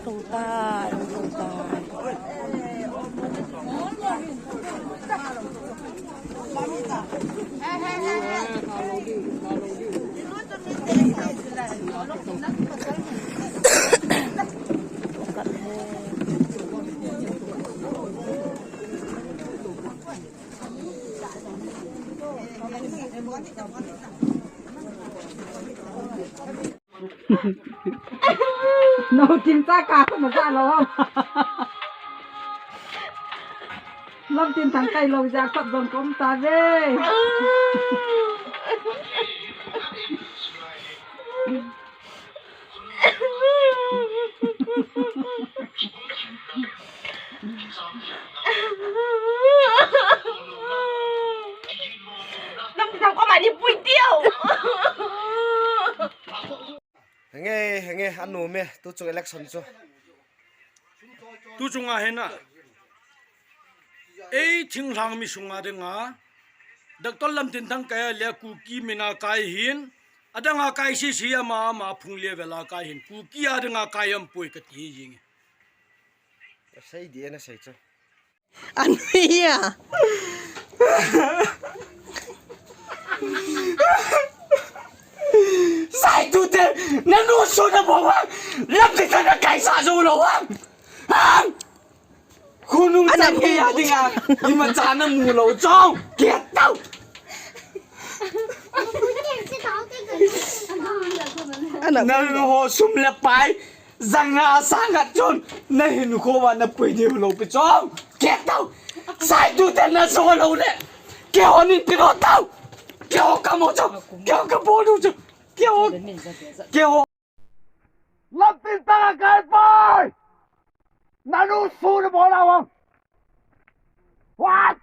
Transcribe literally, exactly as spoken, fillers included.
Tou tai, tou tai. Nau tin ta ka ko ma ja lo. Lam tin thang kai lo ja kap dong kom ta ve. Lam tin thang ko ma ni pui tiu. Henge, henge, anu me, tu chung election chu. Tu chunga hena. Ei thinglhang mi sunga dinga. Doctor Lamtinthang kai le Kuki mina kai hin. Adanga kai sisi ama ama phung le vela kai hin. Kuki adanga kai am poi kati jing. Sei di na sei chu. Anu ya. Sai tu te, na nu su na bo wa, lam te ta na kai sa zo lo wa. Ha? Khunung ana chang ke ya dinga, ima cha na mu lo chong, ke tau. Ana na ho sum le pai, Janga sanga chun, na hinkho va na pui diu lo pi chong. Ke tau. Sai tu te na so lo le. Ke ho nin pi lo tau. Ke ho ka mo chong. Ke ho ka bo lu chong. Ke ho. Ke ho. Lamtinthang kai pai. Na nu su na bo la wang. What?